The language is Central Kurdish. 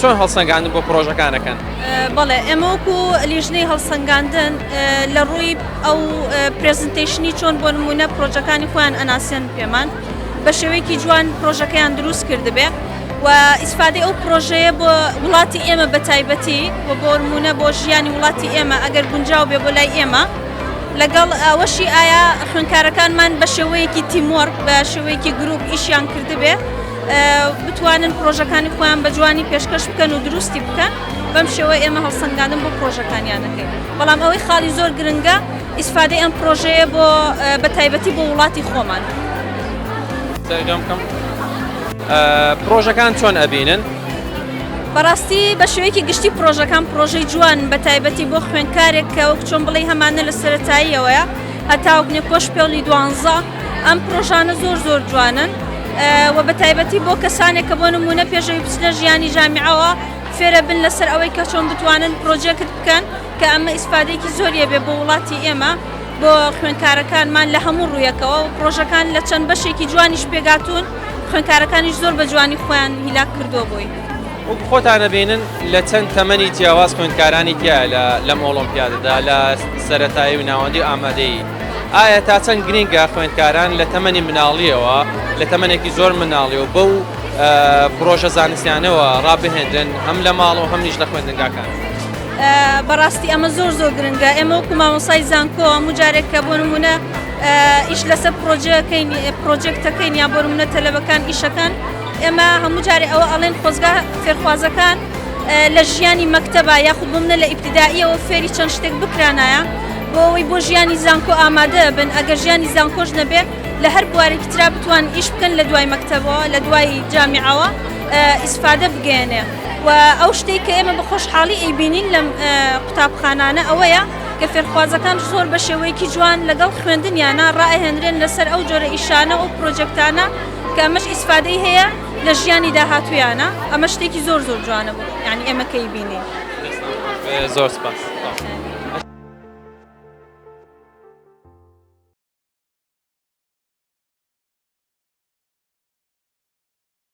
چۆن هەڵسەنگاندن بۆ پرۆژەکان ئەکەن؟ بەڵێ ئێمە وەکو لیژنەی هەڵسەنگاندن لە ڕووی ئەو presentation ی چۆن بۆ نمونە پرۆژەکانی خۆیان ئەناسێن پێمان بە شێوەیەکی جوان پرۆژەکەیان دروست کردبێ و ئیسفادەی ئەو پرۆژەیە بۆ وڵاتی ئێمە بە تایبەتی و بۆ نمونە بۆ ژیانی وڵاتی ئێمە ئەگەر گونجاو بێ بۆ لای ئێمە لەگەڵ ئەوەشی ئایا خوێندکارەکانمان بە شێوەیەکی teamwork بە شێوەیەکی گروپ ئیشیان کردبێ بتوانن پرۆژەکانی خۆیان بە جوانی پێشکەش بکەن و دروستی بکەن بەم شێوە ئێمە هەڵسەنگاندن بۆ پرۆژەکانیان دەکەین بەڵام ئەوەی خاڵی زۆر گرنگە ئیسفادەی ئەم پرۆژەیە بۆ بە تایبەتی بۆ وڵاتی خۆمان. پرۆژەکان چۆن ئەبینن؟ بەڕاستی بە شێوەیەکی گشتی پرۆژەکان پرۆژەی جوان بە تایبەتی بۆ خوێندکارێک کە وەک چۆن بڵێی هەمانە لە سەرەتاییەوەیە هەتاوەک نێکۆش پێڵی دوانزە ئەم پرۆژانە زۆر زۆر جوانن و بە تایبەتی بۆ کەسانێک کە بۆ نمونە پێشەوەی بچنە ژیانی جامیعەوە فێرە بن لەسەر ئەوەی کە چۆن بتوانن پرۆجێکت بکەن کە ئەمە ئیسفادەیەکی زۆریە بێ بۆ وڵاتی ئێمە بۆ خوێندکارەکانمان لە هەموو ڕوویەکەوە و پرۆژەکان لە چەند بەشێکی جوانیش پێگاتوون خوێندکارەکانیش زۆر بە جوانی خۆیان هیلاک کردووە بۆی. وەکو خۆتان ئەبینن لە چەند تەمەنی جیاواز خوێندکارانی تیایە لە لەم ئۆڵۆمپیادەدا لە سەرەتایی و ناوەندی و ئامادەیی ئایا تا چەند گرینگە خوێندکاران لە تەمەنی مناڵیەوە لە تەمەنێکی زۆر مناڵیەوە بەو پرۆژە زانستیانەوە ڕابهێنرێن هەم لە ماڵ و هەمنیش لە خوێندنگاکان؟ بەڕاستی ئەمە زۆر زۆر گرنگە ئێمە وەکو مامۆسای زانکۆ هەموو جارێک کە بۆ نمونە ئیش لەسەر پرۆژەکەین پرۆجێکتەکەین یا بۆ نمونە تەلەبەکان ئیشەکان ئێمە هەموو جارێ ئەوە ئەڵێن خۆزگا فێرخوازەکان لە ژیانی مەکتەبە یاخود بۆ منە لە ئیبتیدائیەوە فێری چەند شتێک بکرانایە بۆ ئەوەی بۆ ژیانی زانکۆ ئامادە بن ئەگەر ژیانی زانکۆش نەبێ لە هەر بوارێکی ترا بتوان ئیش بکەن لە دوای مەکتەبەوە لە دوای جامیعەوە ئیسفادە بگەێنێ و ئەو شتێک کە ئێمە بە خۆشحاڵی ئەیبینین لەم قوتابخانانە ئەوەیە کە فێرخوازەکان زۆر بە شێوەیەکی جوان لەگەڵ خوێندنیانە ڕائەهێنرێن لەسەر ئەو جۆرە ئیشانە و پرۆجێکتانە کە ئەمەش ئیسفادەی هەیە لە ژیانی داهاتوویانە ئەمە شتێکی زۆر زۆر جوانە بۆ یانی ئێمە کە ئەیبینین. دەستان خۆش بێ زۆر سپاس.